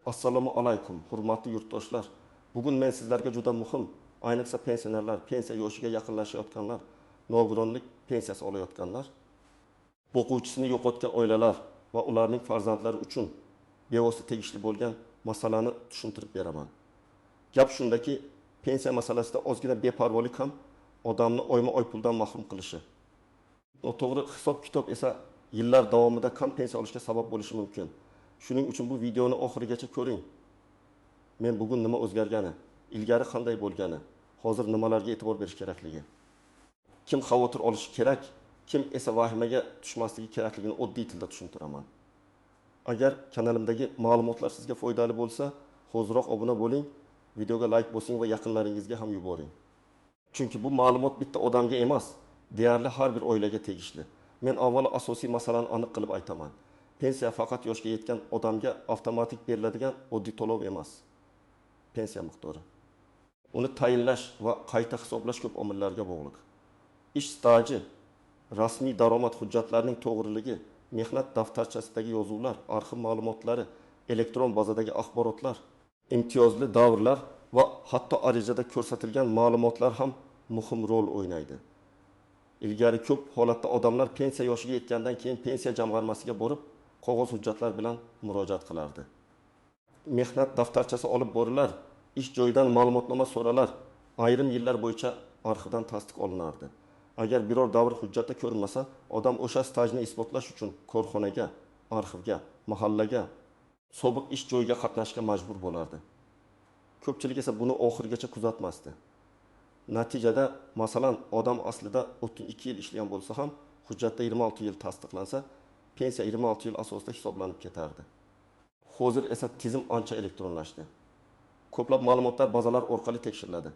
Assalomu alaykum, hurmatli yurtdoshlar. Bugun men sizlarga juda muhim, ayniqsa pensionerlar, pensiya yoshiga yaqinlashayotganlar, nogironlik pensiyasi olayotganlar, boquvchisini yo'qotgan oilalar va ularning farzandlari uchun bevosita tegishli bo'lgan masalani tushuntirib beraman. Gap shundaki, pensiya masalasida ozgina beparvolik ham odamni oyma-oy puldan mahrum qilishi, noto'g'ri hisob-kitob esa yillar davomida kam pensiya olishga sabab bo'lishi mumkin. Shuning uchun bu videoni oxirigacha ko'ring. Men bugun nima o'zgargani, ilgari qanday bo'lgani, hozir nimalarga e'tibor berish kerakligi, kim xavotir olishi kerak, kim esa vahimaga tushmasligi kerakligini oddiy tilda tushuntiraman. Agar kanalimdagi ma'lumotlar sizga foydali bo'lsa, hoziroq obuna bo'ling, videoga like bosing va yaqinlaringizga ham yuboring. Chunki bu ma'lumot bitta odamga emas, deyarli har bir oilaga tegishli. Men avvalo asosiy masalani aniq qilib aytaman. Pensiya faqat yoshga yetgan odamga avtomatik beriladigan oddiy to'lov emas. Pensiya miqdori. Uni tayinlash va qayta hisoblash ko'p omillarga bog'liq. Ish staji, rasmiy daromad hujjatlarining to'g'riligi, mehnat daftarchasidagi yozuvlar, arxiv ma'lumotlari, elektron bazadagi axborotlar, imtiyozli davrlar va hatto arizada ko'rsatilgan ma'lumotlar ham muhim rol o'ynaydi. Ilgari ko'p holatda odamlar pensiya yoshiga yetgandan keyin pensiya jamg'armasiga borib, qog'oz hujjatlar bilan murojaat qilardi. Mehnat daftarchasi olib borilar, ish joyidan ma'lumotnoma so'ralar, ayrim yillar bo'yicha arxivdan tasdiq olinardi. Agar biror davr hujjatda ko'rinmasa, odam o'sha stajni isbotlash uchun korxonaga, arxivga, mahallaga, sobiq ish joyiga qatnashga majbur bo'lardi. Ko'pchilik esa buni oxirigacha kuzatmasdi. Natijada, masalan, odam aslida 32 yil ishlagan bo'lsa ham, hujjatda 26 yil tasdiqlansa, pensiya 26 yil asosida hisoblanib ketardi. Hozir esa tizim ancha elektronlashdi. Ko'plab ma'lumotlar bazalar orqali tekshiriladi.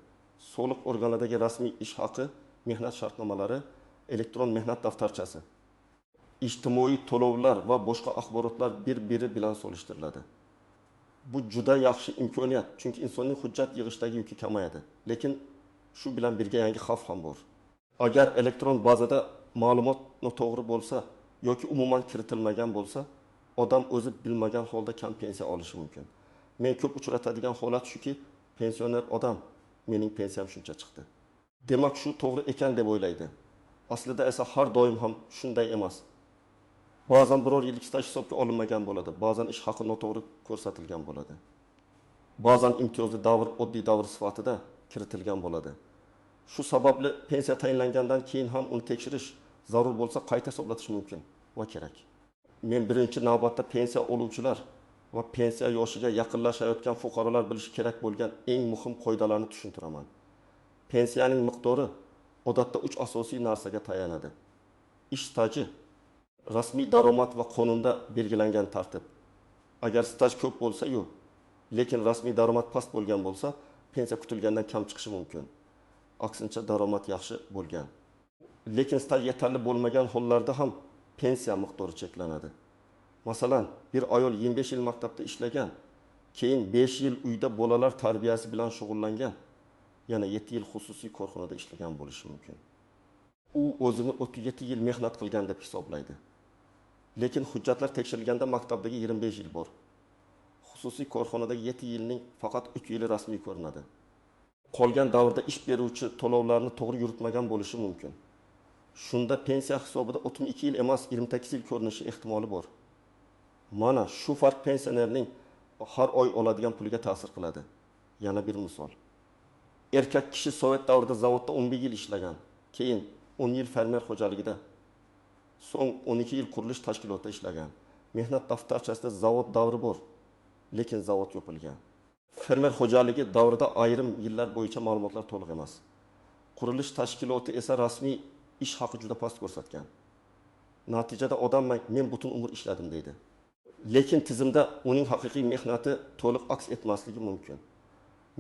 Soliq organlaridagi rasmiy ish haqi, mehnat shartnomalari, elektron mehnat daftarchasi, ijtimoiy to'lovlar va boshqa axborotlar bir-biri bilan solishtiriladi. Bu juda yaxshi imkoniyat, chunki insonning hujjat yig'ishdagi yuki kamayadi. Lekin shu bilan birga yangi xavf ham bor. Agar elektron bazada ma'lumot noto'g'ri bo'lsa yoki umuman kiritilmagan bo'lsa, odam o'zi bilmagan holda kam pensiya olishi mumkin. Men ko'p uchratadigan holat shuki, pensioner odam mening pensiyam shuncha chiqdi, demak shu to'g'ri ekan deb o'ylaydi. Aslida esa har doim ham shunday emas. Ba'zan biror yillik staj hisobga olinmagan bo'ladi, ba'zan ish haqi noto'g'ri ko'rsatilgan bo'ladi. Ba'zan imtiyozli davr oddiy davr sifatida kiritilgan bo'ladi. Shu sababli pensiya tayinlangandan keyin ham uni tekshirish zarur bo'lsa qayta hisoblatish mumkin va kerak. Men birinchi navbatda pensiya oluvchilar va pensiya yoshiga yaqinlashayotgan fuqarolar bilishi kerak bo'lgan eng muhim qoidalarni tushuntiraman. Pensiyaning miqdori odatda 3 asosiy narsaga tayanadi. Ish staji, rasmiy daromad va qonunda belgilangan tartib. Agar staj ko'p bo'lsa-yu, lekin rasmiy daromad past bo'lgan bo'lsa, pensiya kutilgandan kam chiqishi mumkin. Aksincha daromad yaxshi bo'lgan, lekin staj yetarli bo'lmagan hollarda ham pensiya miqdori cheklanadi. Masalan, bir ayol 25 yil maktabda ishlagan, keyin 5 yil uyda bolalar tarbiyasi bilan shug'ullangan, yana 7 yil xususiy korxonada ishlagan bo'lishi mumkin. U o'zini 37 yil mehnat qilgan deb hisoblaydi. Lekin hujjatlar tekshirilganda maktabdagi 25 yil bor. Xususiy korxonadagi 7 yilning faqat 3 yili rasmiy ko'rinadi. Qolgan davrda ish beruvchi to'lovlarni to'g'ri yuritmagan bo'lishi mumkin. Shunda pensiya hisobida 32 yil emas, 28 yil ko'rinishi ehtimoli bor. Mana shu farq pensionerning har oy oladigan puliga ta'sir qiladi. Yana bir misol. Erkak kishi sovet davrida zavodda 11 yil ishlagan, keyin 10 yil fermer xo'jaligida, so'ng 12 yil qurilish tashkilotida ishlagan. Mehnat daftarchasida zavod davri bor, lekin zavod yopilgan. Fermer xo'jaligi davrida ayrim yillar bo'yicha ma'lumotlar to'liq emas. Qurilish tashkiloti esa rasmiy ish haqi juda past ko'rsatgan. Natijada odam men butun umr ishladim deydi. Lekin tizimda uning haqiqiy mehnati to'liq aks etmasligi mumkin.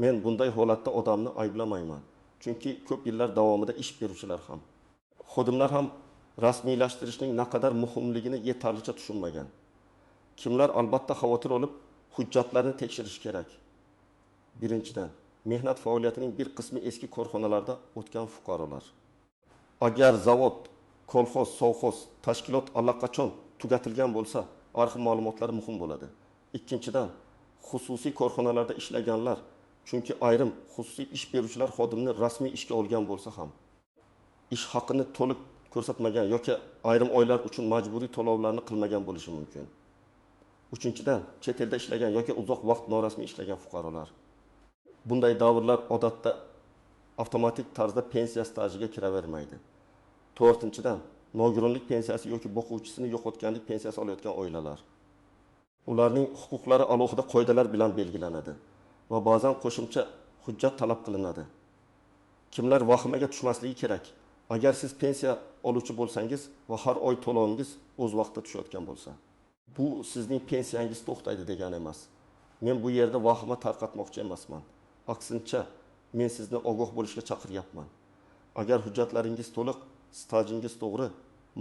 Men bunday holatda odamni ayblamayman. Chunki ko'p yillar davomida ish beruvchilar ham, xodimlar ham rasmiylashtirishning naqadar muhimligini yetarlicha tushunmagan. Kimlar albatta xavotir olib hujjatlarni tekshirish kerak. Birinchidan, mehnat faoliyatining bir qismi eski korxonalarda o'tgan fuqarolar. Agar zavod, kolxoz, sovxoz, tashkilot allaqachon tugatilgan bo'lsa, arxiv ma'lumotlari muhim bo'ladi. Ikkinchidan, Xususiy korxonalarda ishlaganlar, chunki ayrim xususiy ish beruvchilar xodimni rasmiy ishga olgan bo'lsa ham ish haqini to'liq ko'rsatmagan yoki ayrim oylar uchun majburiy to'lovlarni qilmagan bo'lishi mumkin. Uchinchidan, chet elda ishlagan yoki uzoq vaqt norasmiy ishlagan fuqarolar. Bunday davrlar odatda avtomatik tarzda pensiya stajiga kiravermaydi. To'rtinchidan, nogironlik pensiyasi yoki boquvchisini yo'qotganlik pensiyasi olayotgan oilalar. Ularning huquqlari alohida qoidalar bilan belgilanadi va ba'zan qo'shimcha hujjat talab qilinadi. Kimlar vahimaga tushmasligi kerak? Agar siz pensiya oluvchi bo'lsangiz va har oy to'lovingiz o'z vaqtida tushayotgan bo'lsa, bu sizning pensiyangiz to'xtaydi degani emas. Men bu yerda vahima tarqatmoqchi emasman. Aksincha, men sizni ogoh bo'lishga chaqiryapman. Agar hujjatlaringiz to'liq, stajingiz to'g'ri,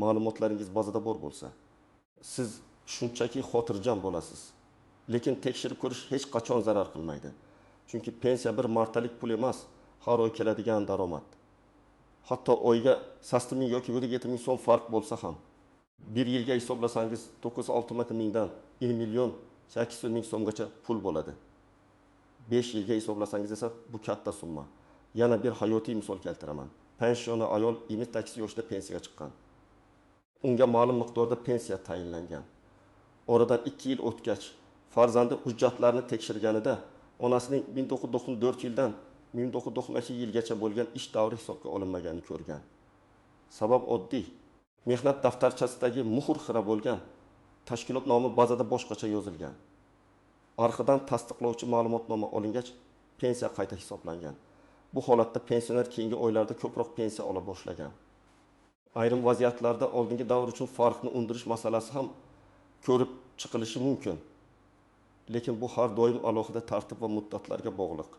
ma'lumotlaringiz bazada bor bo'lsa, siz shunchaki xotirjam bo'lasiz. Lekin tekshirib ko'rish hech qachon zarar qilmaydi. Chunki pensiya bir martalik pul emas, har oy keladigan daromad. Hatto oyga 80 ming yoki 7 ming so'm farq bo'lsa ham, bir yilga hisoblasangiz 906 mingdan 1 million 800 ming so'mgacha pul bo'ladi. 5 yilga hisoblasangiz esa bu katta summa. Yana bir hayotiy misol keltiraman. Pensioner ayol 28 yoshda pensiyaga chiqqan. Unga ma'lum miqdorda pensiya tayinlangan. Oradan 2 yil o'tgach, farzandi hujjatlarni tekshirganida onasining 1994 yildan 1995 yilgacha bo'lgan ish davri hisobga olinmaganini ko'rgan. Sabab oddiy. Mehnat daftarchasidagi muhr xira bo'lgan, tashkilot nomi bazada boshqacha yozilgan. Arxidan tasdiqlovchi ma'lumotnoma olingach, pensiya qayta hisoblangan. Bu holatda pensioner keyingi oylarda ko'proq pensiya ola boshlagan. Ayrim vaziyatlarda oldingi davr uchun farqni undirish masalasi ham ko'rib chiqilishi mumkin. Lekin bu har doim alohida tartib va muddatlarga bog'liq.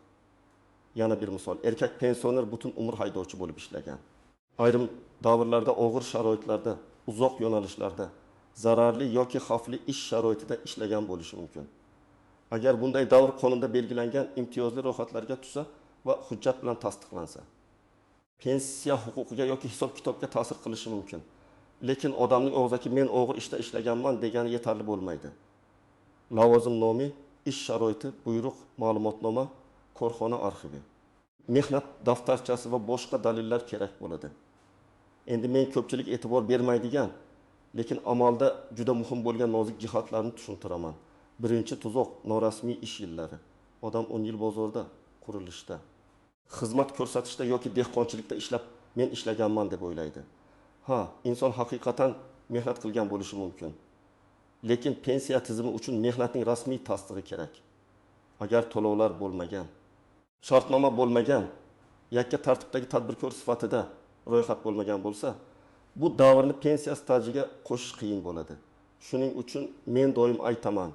Yana bir misol, erkak pensioner butun umr haydovchi bo'lib ishlagan. Ayrim davrlarda og'ir sharoitlarda, uzoq yo'nalishlarda, zararli yoki xavfli ish sharoitida ishlagan bo'lishi mumkin. Agar bunday davr qonunda belgilangan imtiyozli ro'yxatlarga tushsa va hujjat bilan tasdiqlansa, pensiya huquqiga yoki hisob-kitobga ta'sir qilishi mumkin. Lekin odamning og'zaki men og'ir ishda ishlaganman degani yetarli bo'lmaydi. Lavozim nomi, ish sharoiti, buyruq, ma'lumotnoma, korxona arxivi, mehnat daftarchasi va boshqa dalillar kerak bo'ladi. Endi men ko'pchilik e'tibor bermaydigan, lekin amalda juda muhim bo'lgan nozik jihatlarni tushuntiraman. Birinchi tuzoq norasmiy ish yillari. Odam 10 yil bozorda, qurilishda, xizmat ko'rsatishda yoki dehqonchilikda ishlab, men ishlaganman deb o'ylaydi. Ha, inson haqiqatan mehnat qilgan bo'lishi mumkin. Lekin pensiya tizimi uchun mehnatning rasmiy tasdig'i kerak. Agar to'lovlar bo'lmagan, shartnoma bo'lmagan, yakka tartibdagi tadbirkor sifatida ro'yxat bo'lmagan bo'lsa, bu davrni pensiya stajiga qo'shish qiyin bo'ladi. Shuning uchun men doim aytaman,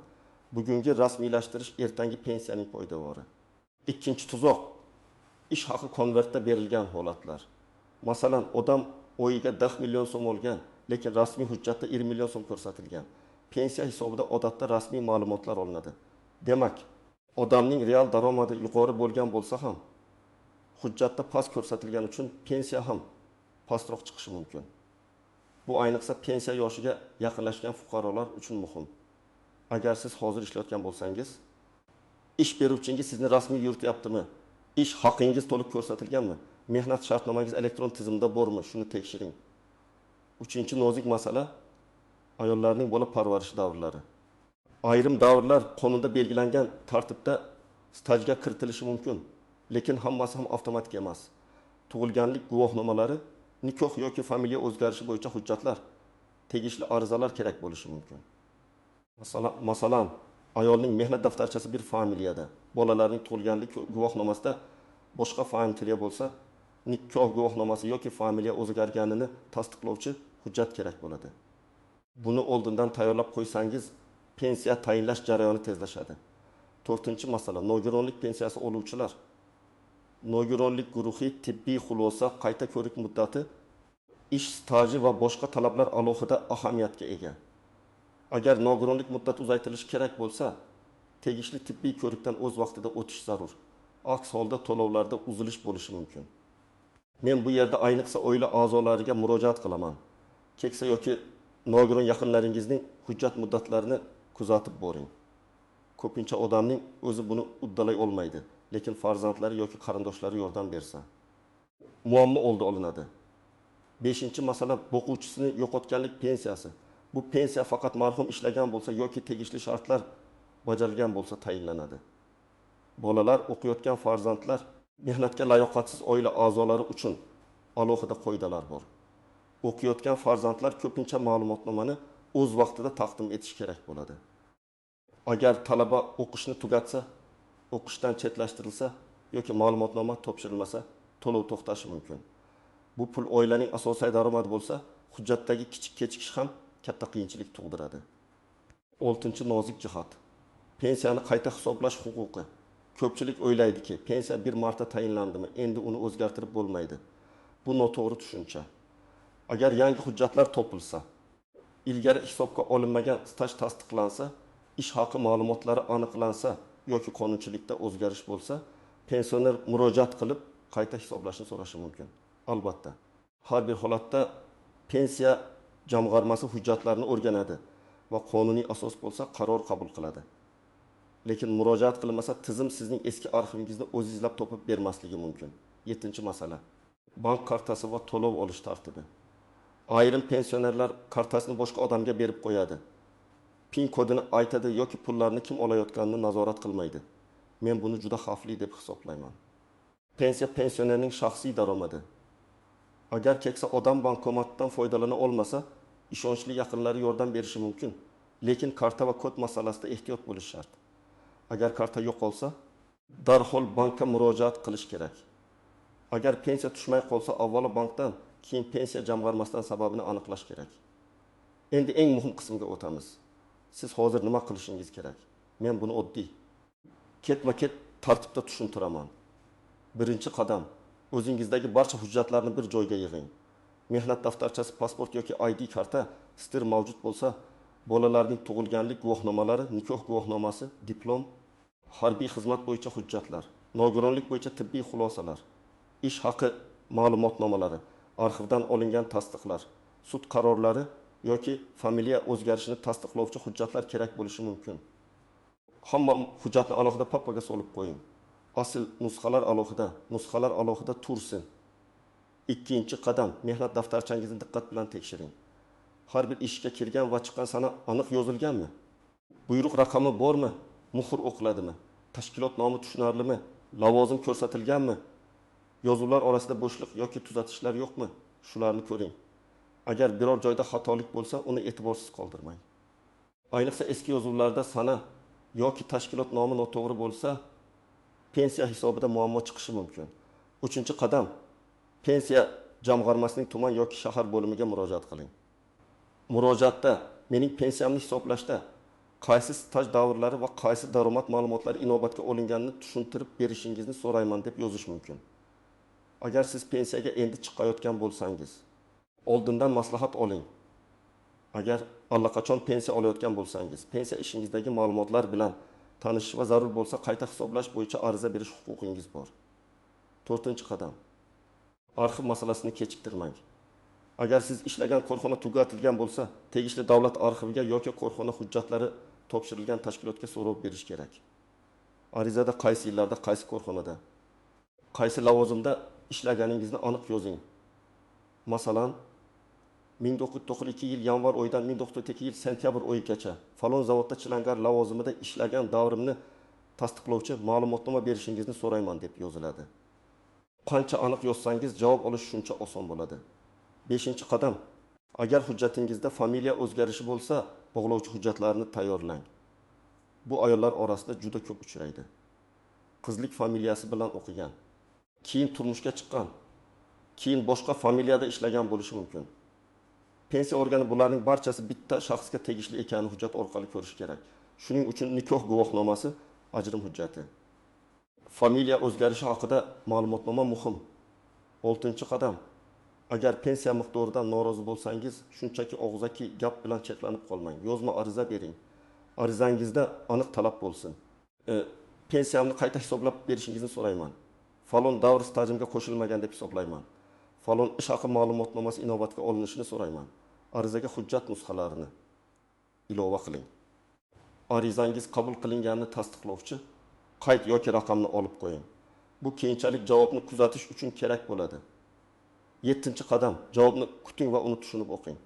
bugungi rasmiylashtirish ertangi pensiyaning poydevori. Ikkinchi tuzoq ish haqi konvertda berilgan holatlar. Masalan, odam oyiga 10 million so'm olgan, lekin rasmiy hujjatda 20 million so'm ko'rsatilgan. Pensiya hisobida odatda rasmiy ma'lumotlar olinadi. Demak, odamning real daromadi yuqori bo'lgan bo'lsa ham, hujjatda past ko'rsatilgani uchun pensiya ham pastroq chiqishi mumkin. Bu ayniqsa pensiya yoshiga yaqinlashgan fuqarolar uchun muhim. Agar siz hozir ishlayotgan bo'lsangiz, ish beruvchingiz sizni rasmiy yurityaptimi? Ish haqingiz to'liq ko'rsatilganmi? Mehnat shartnomangiz elektron tizimda bormi? Shuni tekshiring. Uchinchi nozik masala ayollarning bola parvarishi davrlari. Ayrim davrlar qonunda belgilangan tartibda stajga kiritilishi mumkin, lekin hammasi ham avtomatik emas. Tug'ilganlik guvohnomalari, nikoh yoki familiya o'zgarishi bo'yicha hujjatlar, tegishli arizalar kerak bo'lishi mumkin. Masalan, ayolning mehnat daftarchasi bir familiyada, bolalarning tug'ilganlik guvohnomasida boshqa familiya bo'lsa, nikoh guvohnomasi yoki familiya o'zgarganini tasdiqlovchi hujjat kerak bo'ladi. Buni oldindan tayyorlab qo'ysangiz, pensiya tayinlash jarayoni tezlashadi. To'rtinchi masala nogironlik pensiyasi oluvchilar. Nogironlik guruhi tibbiy xulosa, qayta ko'rik muddati, ish staji va boshqa talablar alohida ahamiyatga ega. Agar nogironlik muddati uzaytirilishi kerak bo'lsa, tegishli tibbiy ko'rikdan o'z vaqtida o'tish zarur. Aks holda to'lovlarda uzilish bo'lishi mumkin. Men bu yerda ayniqsa oila a'zolariga murojaat qilaman. Keksa yoki nogiron yaqinlaringizning hujjat muddatlarini kuzatib boring. Ko'pincha odamning o'zi buni uddalay olmaydi, lekin farzandlari yoki qarindoshlari yordam bersa, muammo oldi olinadi. Beshinchi masala boquvchisini yo'qotganlik pensiyasi. Bu pensiya faqat marhum ishlagan bo'lsa yoki tegishli shartlar bajarilgan bo'lsa tayinlanadi. Bolalar, o'qiyotgan farzandlar, mehnatga layoqatsiz oila a'zolari uchun alohida qoidalar bor. O'qiyotgan farzandlar ko'pincha ma'lumotnomani o'z vaqtida taqdim etish kerak bo'ladi. Agar talaba o'qishni tugatsa, o'qishdan chetlashtirilsa yoki ma'lumotnoma topshirilmasa, to'lov to'xtashi mumkin. Bu pul oilaning asosiy daromadi bo'lsa, hujjatdagi kichik kechikish ham katta qiyinchilik tug'diradi. Oltinchi nozik jihat. Pensiyani qayta hisoblash huquqi. Ko'pchilik o'ylaydiki, pensiya bir marta tayinlandimi, endi uni o'zgartirib bo'lmaydi. Bu noto'g'ri tushuncha. Agar yangi hujjatlar topilsa, ilgari hisobga olinmagan staj tasdiqlansa, ish haqi ma'lumotlari aniqlansa yoki qonunchilikda o'zgarish bo'lsa, pensioner murojaat qilib qayta hisoblashni so'rashi mumkin. Albatta, har bir holatda pensiya jamg'armasi hujjatlarini o'rganadi va qonuniy asos bo'lsa qaror qabul qiladi. Lekin murojaat qilinmasa tizim sizning eski arxivingizni o'zi izlab topib bermasligi mumkin. 7-masala. Bank kartasi va to'lov olish tartibi. Ayrim pensionerlar kartasini boshqa odamga berib qo'yadi. PIN kodini aytadi yoki pullarni kim olayotganini nazorat qilmaydi. Men buni juda xavfli deb hisoblayman. Pensiya pensionerning shaxsiy daromadi. Agar keksa odam bankomatdan foydalana olmasa, ishonchli yaqinlari yordam berishi mumkin. Lekin karta va kod masalasida ehtiyot bo'lish shart. Agar karta yo'qolsa, darhol bankka murojaat qilish kerak. Agar pensiya tushmay qolsa, avvalo bankdan, keyin pensiya jamg'armasidan sababini aniqlash kerak. Endi eng muhim qismga o'tamiz. Siz hozir nima qilishingiz kerak? Men buni oddiy, ketma-ket tartibda tushuntiraman. Birinchi qadam, o'zingizdagi barcha hujjatlarni bir joyga yig'ing. Mehnat daftarchasi, pasport yoki ID karta stir mavjud bo'lsa, bolalarning tug'ilganlik guvohnomalari, nikoh guvohnomasi, diplom, harbiy xizmat bo'yicha hujjatlar, nogironlik bo'yicha tibbiy xulosalar, ish haqi ma'lumotnomalari, arxivdan olingan tasdiqlar, sud qarorlari yoki familiya o'zgarishini tasdiqlovchi hujjatlar kerak bo'lishi mumkin. Hamma hujjatni alohida papkaga solib qo'ying. Asl nusxalar alohida, nusxalar alohida tursin. Ikkinchi qadam, mehnat daftarchangizni diqqat bilan tekshiring. Har bir ishga kirgan va chiqqan sana aniq yozilganmi? Buyruq raqami bormi? Muhr o'qiladimi? Tashkilot nomi tushunarlimi? Lavozim ko'rsatilganmi? Yozuvlar orasida bo'shliq yoki tuzatishlar yo'qmi? Shularni ko'ring. Agar biror joyda xatolik bo'lsa, uni e'tiborsiz qoldirmang. Ayniqsa eski yozuvlarda sana yoki tashkilot nomi noto'g'ri bo'lsa, pensiya hisobida muammo chiqishi mumkin. Uchinchi qadam, pensiya jamg'armasining tuman yoki shahar bo'limiga murojaat qiling. Murojaatda mening pensiyamni hisoblashda qaysi staj davrlari va qaysi daromad ma'lumotlari inobatga olinganini tushuntirib berishingizni so'rayman deb yozish mumkin. Agar siz pensiyaga endi chiqayotgan bo'lsangiz, oldindan maslahat oling. Agar allaqachon pensiya olayotgan bo'lsangiz, pensiya ishingizdagi ma'lumotlar bilan tanishish va zarur bo'lsa qayta hisoblash bo'yicha ariza berish huquqingiz bor. To'rtinchi qadam. Arxiv masalasini kechiktirmang. Agar siz ishlagan korxona tugatilgan bo'lsa, tegishli davlat arxiviga yoki korxona hujjatlari topshirilgan tashkilotga so'rov berish kerak. Arizada qaysi yillarda, qaysi korxonada, qaysi lavozimda ishlaganingizni aniq yozing. Masalan, 1992 yil yanvar oyidan 1992 yil sentyabr oyigacha falon zavodda chilangar lavozimida ishlagan davrimni tasdiqlovchi ma'lumotnoma berishingizni so'rayman deb yoziladi. Qancha aniq yozsangiz, javob olish shuncha oson bo'ladi. 5-qadam. Agar hujjatingizda familiya o'zgarishi bo'lsa, bog'lovchi hujjatlarni tayyorlang. Bu ayollar orasida juda ko'p uchraydi. Qizlik familiyasi bilan o'qigan, keyin turmushga chiqqan, keyin boshqa familiyada ishlagan bo'lishi mumkin. Pensiya organi bularning barchasi bitta shaxsga tegishli ekanini hujjat orqali ko'rish kerak. Shuning uchun nikoh guvohnomasi ajrim hujjati. Familiya o'zgarishi haqida ma'lumotnoma muhim. 6-qadam. Agar pensiya miqdoridan norozi bo'lsangiz, shunchaki og'zaki gap bilan cheklanib qolmang. Yozma ariza bering. Arizangizda aniq talab bo'lsin. Pensiyamni qayta hisoblab berishingizni so'rayman. Falon davr stajimga qo'shilmagan deb hisoblayman. Falon ish haqi ma'lumotnomasi inobatga olinishini so'rayman. Arizaga hujjat nusxalarini ilova qiling. Arizangiz qabul qilinganini tasdiqlovchi qayd yoki raqamni olib qo'ying. Bu keyinchalik javobni kuzatish uchun kerak bo'ladi. Yettinchi qadam. Javobni kuting va uni tushunib o'qing.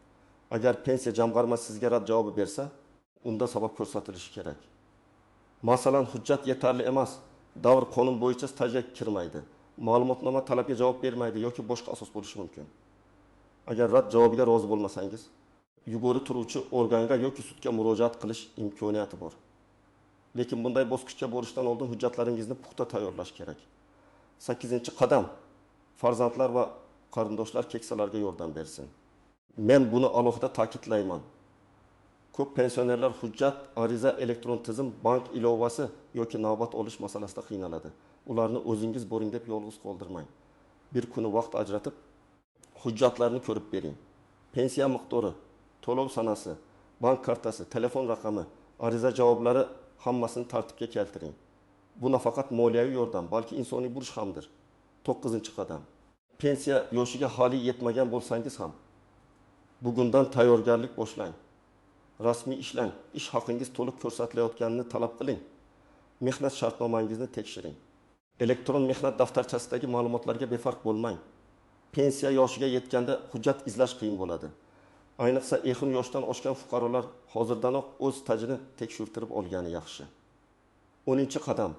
Agar pensiya jamg'armasi sizga rad javobi bersa, unda sabab ko'rsatilishi kerak. Masalan, hujjat yetarli emas, davr qonun bo'yicha stajga kirmaydi, ma'lumotnoma talabga javob bermaydi yoki boshqa asos bo'lishi mumkin. Agar rad javobiga rozi bo'lmasangiz, yuqori turuvchi organga yoki sudga murojaat qilish imkoniyati bor. Lekin bunday bosqichga borishdan oldin hujjatlaringizni puxta tayyorlash kerak. 8-qadam. Farzandlar va qarindoshlar keksalarga yordam bersin. Men buni alohida ta'kidlayman. Ko'p pensionerlar hujjat, ariza, elektron tizim, bank ilovasi yoki navbat olish masalasida qiynaladi. Ularni o'zingiz boring deb yolg'iz qoldirmang. Bir kuni vaqt ajratib, hujjatlarni ko'rib bering. Pensiya miqdori, to'lov sanasi, bank kartasi, telefon raqami, ariza javoblari hammasini tartibga keltiring. Bu nafaqat moliyaviy yordam, balki insoniy burch hamdir. 9-qadam. Pensiya yoshiga hali yetmagan bo'lsangiz ham bugundan tayyorgarlik boshlang. Rasmiy ishlang, ish haqingiz to'liq ko'rsatilayotganini talab qiling. Mehnat shartnomangizni tekshiring. Elektron mehnat daftarchasidagi ma'lumotlarga befarq bo'lmang. Pensiya yoshiga yetganda hujjat izlash qiyin bo'ladi. Ayniqsa 50 yoshdan oshgan fuqarolar hozirdanoq o'z stajini tekshirtirib olgani yaxshi. 10-qadam.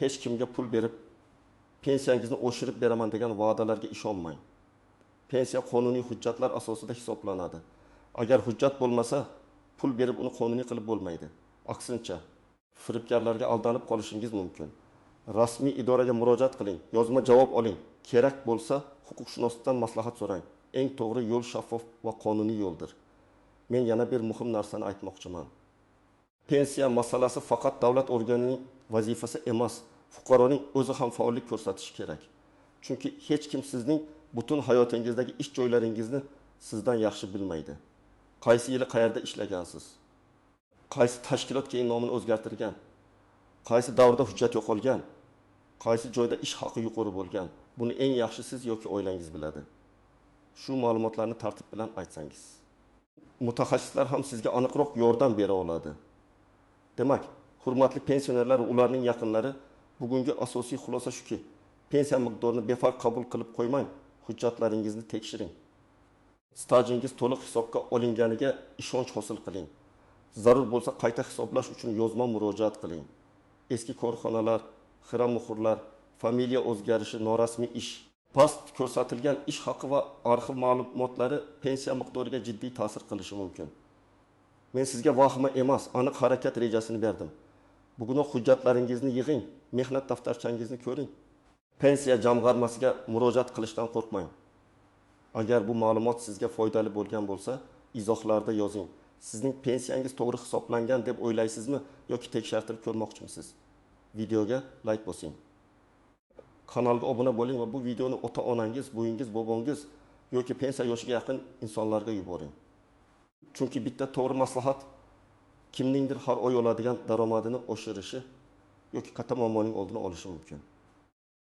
Hech kimga pul berib pensiyangizni oshirib beraman degan va'dalarga ishonmang. Pensiya qonuniy hujjatlar asosida hisoblanadi. Agar hujjat bo'lmasa, pul berib uni qonuniy qilib bo'lmaydi. Aksincha, firibgarlarga aldanib qolishingiz mumkin. Rasmiy idoraga murojaat qiling, yozma javob oling. Kerak bo'lsa, huquqshunosdan maslahat so'rang. Eng to'g'ri yo'l shaffof va qonuniy yo'ldir. Men yana bir muhim narsani aytmoqchiman. Pensiya masalasi faqat davlat organining vazifasi emas, fuqaroning o'zi ham faollik ko'rsatishi kerak. Chunki hech kim sizning butun hayotingizdagi ish joylaringizni sizdan yaxshi bilmaydi. Qaysi yili qayerda ishlagansiz? Qaysi tashkilot keyin nomini o'zgartirgan? Qaysi davrda hujjat yo'qolgan? Qaysi joyda ish haqi yuqori bo'lgan? Buni eng yaxshi siz yoki oilangiz biladi. Shu ma'lumotlarni tartib bilan aytsangiz, mutaxassislar ham sizga aniqroq yordam bera oladi. Demak, hurmatli pensionerlar va ularning yaqinlari, bugungi asosiy xulosa shuki, pensiya miqdorini befarq qabul qilib qo'ymang, hujjatlaringizni tekshiring. Stajingiz to'liq hisobga olinganiga ishonch hosil qiling. Zarur bo'lsa qayta hisoblash uchun yozma murojaat qiling. Eski korxonalar, xira muhrlar, familiya o'zgarishi, norasmiy ish, past ko'rsatilgan ish haqi va arxiv ma'lumotlari pensiya miqdoriga jiddiy ta'sir qilishi mumkin. Men sizga vahima emas, aniq harakat rejasini berdim. Bugunoq hujjatlaringizni yig'ing, mehnat daftarchangizni ko'ring. Pensiya jamg'armasiga murojaat qilishdan qo'rqmang. Agar bu ma'lumot sizga foydali bo'lgan bo'lsa, izohlarda yozing. Sizning pensiyangiz to'g'ri hisoblangan deb o'ylaysizmi yoki tekshirtirib ko'rmoqchimisiz? Videoga like bosing. Kanalga obuna bo'ling va bu videoni ota-onangiz, buvinggiz, bobongiz yoki pensiya yoshiga yaqin insonlarga yuboring. Chunki bitta to'g'ri maslahat kimningdir har oy oladigan daromadini oshirishi yoki katta muammoning oldini olishi mumkin.